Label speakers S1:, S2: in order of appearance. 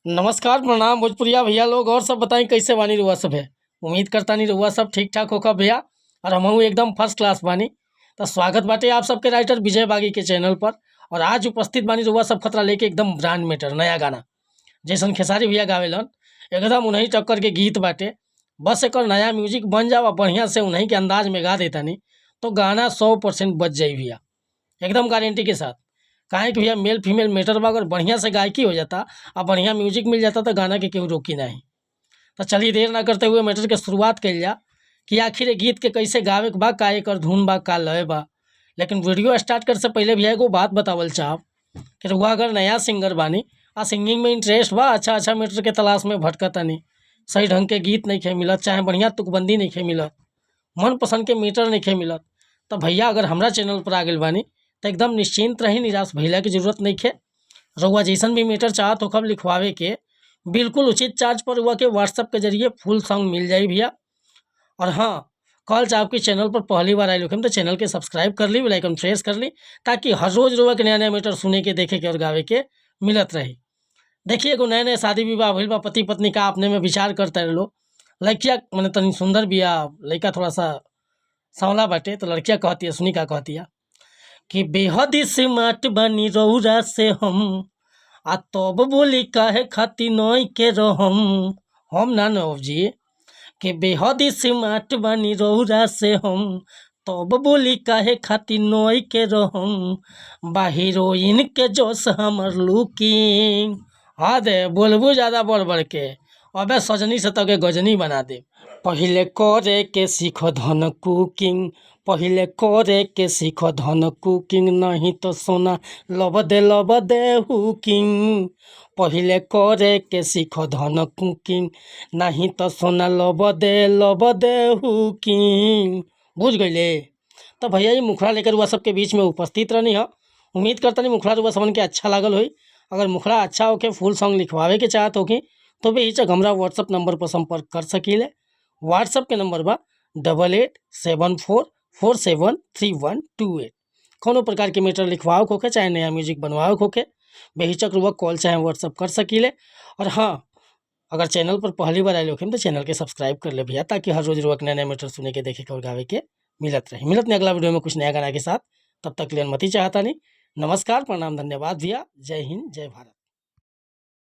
S1: नमस्कार, प्रणाम भोजपुरिया भैया लोग। और सब बताई, कैसे बानी रुआ सब है? उम्मीद करता नहीं रुआ सब ठीक ठाक होकर भैया और हमहू एकदम फर्स्ट क्लास बानी। तो स्वागत बाटे आप सबके राइटर विजय बागी के चैनल पर। और आज उपस्थित बानी रुआ सब खतरा लेके एकदम ब्रांड मेटर नया गाना, जैसन खेसारी भैया गावेलन, एकदम उन्हीं टक्कर के गीत बाटे। बस एक नया म्यूजिक बन जाओ और बढ़िया से उन्हीं के अंदाज में गा देता नहीं तो गाना 100% बच जाई भैया, एकदम गारंटी के साथ। काहे कि भैया मेल फीमेल मैटर बा, अगर बढ़िया से गायकी हो जाता और बढ़िया म्यूजिक मिल जाता तो गाना के केहू रोकी नहीं। तो चलिए, देर ना करते हुए मैटर के शुरुआत कइल जा कि आखिर ये गीत के कैसे गावे के बा, का एकर धुन बा, का लय बा। लेकिन वीडियो स्टार्ट करे से पहले भैया एगो बात बतावल चाहब कि रउआ अगर नया सिंगर बानी आ सिंगिंग में इंटरेस्ट बा, अच्छा अच्छा मैटर के तलाश में भटकतानी, सही ढंग के गीत नहीं खे मिलत, चाहे बढ़िया तुकबंदी नहीं खे मिलत, मनपसंद के मीटर नहीं खे मिलत, तो भैया अगर हमरा चैनल पर आ गइल बानी तो एकदम निश्चिंत रही, निराश भइला के जरूरत नहीं खे। रउआ जैसन भी मीटर चाहत होखब लिखवावे के, बिल्कुल उचित चार्ज पर रउआ के व्हाट्सअप के जरिए फुल सॉन्ग मिल जाई भैया। और हाँ, कहल चाहब कि चैनल पर पहली बार आए होखम तो चैनल के सब्सक्राइब कर ली, बेल आइकन प्रेस कर ली, ताकि हर रोज़ रउआ के नया नया मीटर सुने के, देखे के और गावे के मिलत रही। देखिए, एगो नया नया शादी विवाह भइल बा, पति पत्नी का अपने में विचार करते रहे लोग। लड़किया मने तनी सुंदर बिया, लड़का थोड़ा सा सांवला बाटे। तो लड़किया कहती है, सुनी का कहती है कि बेहद स्मार्ट बनी रउरा से हम, आ तब बोली काहे खाती नई के रहम हम ना नव जी। कि बेहद स्मार्ट बनी रउरा से हम, तब बोली काहे खाती नई के रहम, बा हीरोइन के जोश हमर लुकिंग। हाँ दे बोलबू ज़्यादा बढ़ बढ़ के, अबे सजनी से तके गजनी बना दे। पहिले करे के सीख धन कुकिंग, पहिले करे के सीख धन कुकिंग, नहीं तो सोना लब दे हुकिंग। पहिले करे के सीख धन कुकिंग, नहीं तो सोना लब दे हुकिंग। बुझ गईले? तो भैया, ये मुखड़ा लेकर रुआ सबके बीच में उपस्थित रहनी है। उम्मीद करता नहीं मुखड़ा रुआ सबन के अच्छा लागल होई। अगर मुखड़ा अच्छा होके फुल सॉन्ग लिखवावे के चाहत होखी तो बेहिचक हमरा व्हाट्सअप नंबर पर संपर्क कर सकीले। व्हाट्सअप के नंबर बा 8874473128। कोनो प्रकार के मैटर लिखवावे के होखे, चाहे नया म्यूजिक बनवावे के होखे, बेहिचक रुआ कॉल चाहे व्हाट्सअप कर सकीले। और हाँ, अगर चैनल पर पहली बार आए होखिन तो चैनल के सब्सक्राइब कर ले भैया, ताकि हर रोज़ रुआ के नया नया मैटर सुने के, देखे के और गावे के मिलत रही। मिलत नहीं अगला वीडियो में कुछ नया गाना के साथ, तब तक के लिए अनुमति चाहता नहीं। नमस्कार, प्रणाम, धन्यवाद भैया। जय हिंद, जय भारत।